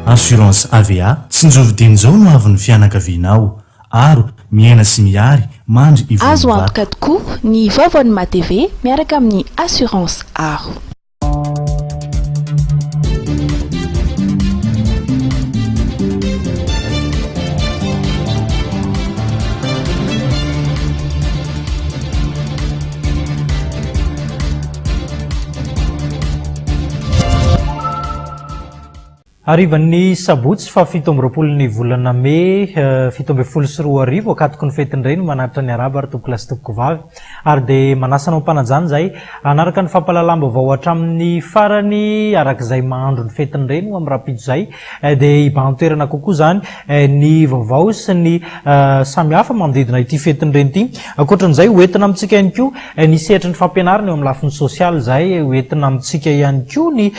Assurance AVA, Tsinjovy dieny izao no avin'ny fianakavianao. Aro, miaina sy mihary, mandry ivon'ny Azo vato. antoka tokoa ny vaovaon'ny MATV miaraka amin'ny Assurance Aro. Harivan'ny sabotsy faha 27 ny volana mey 2017, ankatoky ny fetin'ny reny manatitra ny arahaba ry tompokolahy sy tompokovavy ary dia manasa anao am-panajana izahay hanaraka ny fampahalalam-baovao hatramin'ny farany araka izay mahandro ny fetin'ny reny ho amin'ny rahampitso izay dia hibahan-toerana kokoa izany ny vaovao sy ny samihafa manodidina ity fetin'ny reny ity. Ankoatran'izay hoentina amintsika ihany koa Ny sehatry ny fampianarana eo amin'ny lafiny sosialy izay ho entina amintsika ihany koa ny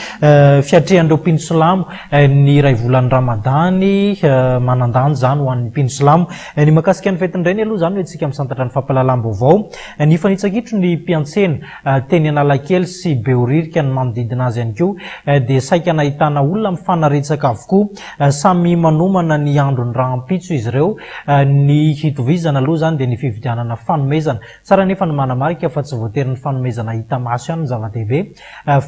fiatrehan'ireo mpino silamo ny iray volan'ny Ramadany, manan-danja izany ho an'ny mpino silamo. Ny mahakasika ny fetin'ny reny aloha izany no entintsika misantatra ny fampahalalam-baovao. Nifanitsakitro ny mpiantsena teny Analakely sy Behoririka ny manodidina azy ihany koa dia saika nahitana olona mifanaretsaka avokoa. Samy manomana ny andron'ny rahampitso izy ireo. Ny hitovizana aloha izany dia ny fividianana fanomezana. Tsara anefa ny manamarika fa tsy voatery ny fanomezana hita maso ihany no zava-dehibe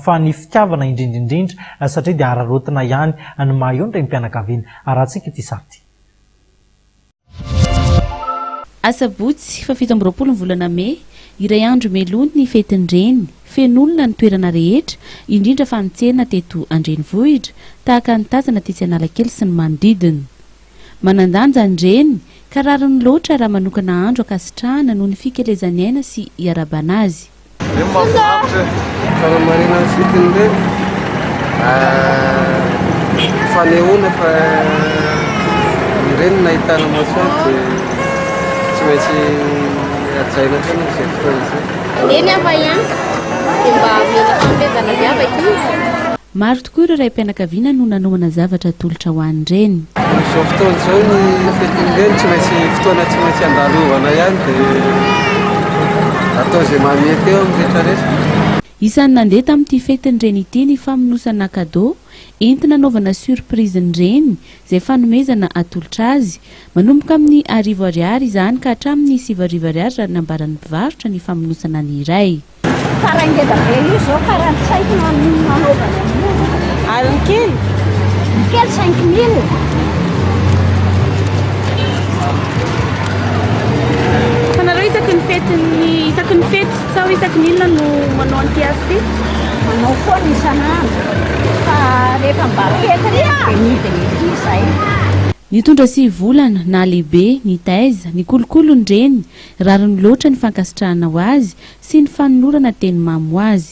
fa ny fitiavana indrindra indrindra satria dia araraotina ihany ny maha eo ny renim-pianakaviana. Arahantsika ity sary ity. Asabotsy faha 27 ny volana mey, iray andro mialoha ny fetin'ny reny, feno olona ny toerana rehetra, indrindra fa ny tsena teto an-drenivohitra, tahaka ny tazana tetsy Analakely sy ny manodidina. Manan-danja ny reny, ka rariny loatra raha manokana andro ankasitrahana noho ny fikelezany aina sy iarahabana azy. Reny mahafinaritra e! Fanamarihana ny fetin'ny reny, fanehoana fa ny reny nahitana masoandro dia tsy maintsy hajaina hatrany amin'izay fotoana izay. Neny aho ihany dia mba omena fanomezana miavaka izy. Maro tokoa ireo raim-pianakaviana no nanomana zavatra atolotra ho an'ny reny. Amin'izao fotoana izao ny fetin'ny reny tsy maintsy fotoana tsy maintsy andalovana ihany dia atao izay mahamety eo amin'ny rehetra rehetra. Isan'ny nandeha tamin'ity fetin'ny reny ity ny famonosana cadeau entina anaovana surprise ny reny izay fanomezana atolotra azy. Manomboka amin'ny arivo ariary izany ka hatramin'ny 9000 ariary raha ny nambaran'ny mpivarotra ny famonosana ny iray. Tsara ngeda be io zao fa raha tsy haiko no nanaovany an'io. Ary ny kely? Ny kely 5000. Fa nareo isaky ny fetin'ny isaky ny fety sa hoe isaky ny inona no manao an'ity asa ity? Manao foana isan'andro fa rehefa mba fety dia midina ety izay. Nitondra sy volana, nahalehibe, nitaiza, nikolokolo ny reny, rariny loatra ny fankasitrahana ho azy sy ny fanolorana teny mamy ho azy.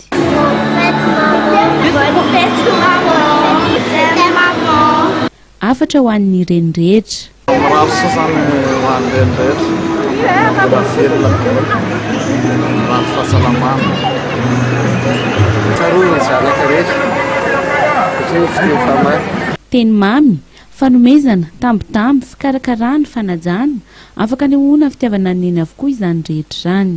Hafatra ho an'ny reny rehetra. Mirary soa izany ho an'ny reny rehetra, mbola velona, mirary fahasalamana. Tsarovy ny zanaka rehetra satria ny fitia mifamaly. Teny mamy, fanomezana, tambitamby, fikarakarana, fanajana, afaka anehoana fitiavana an'i Neny avokoa izany rehetra izany.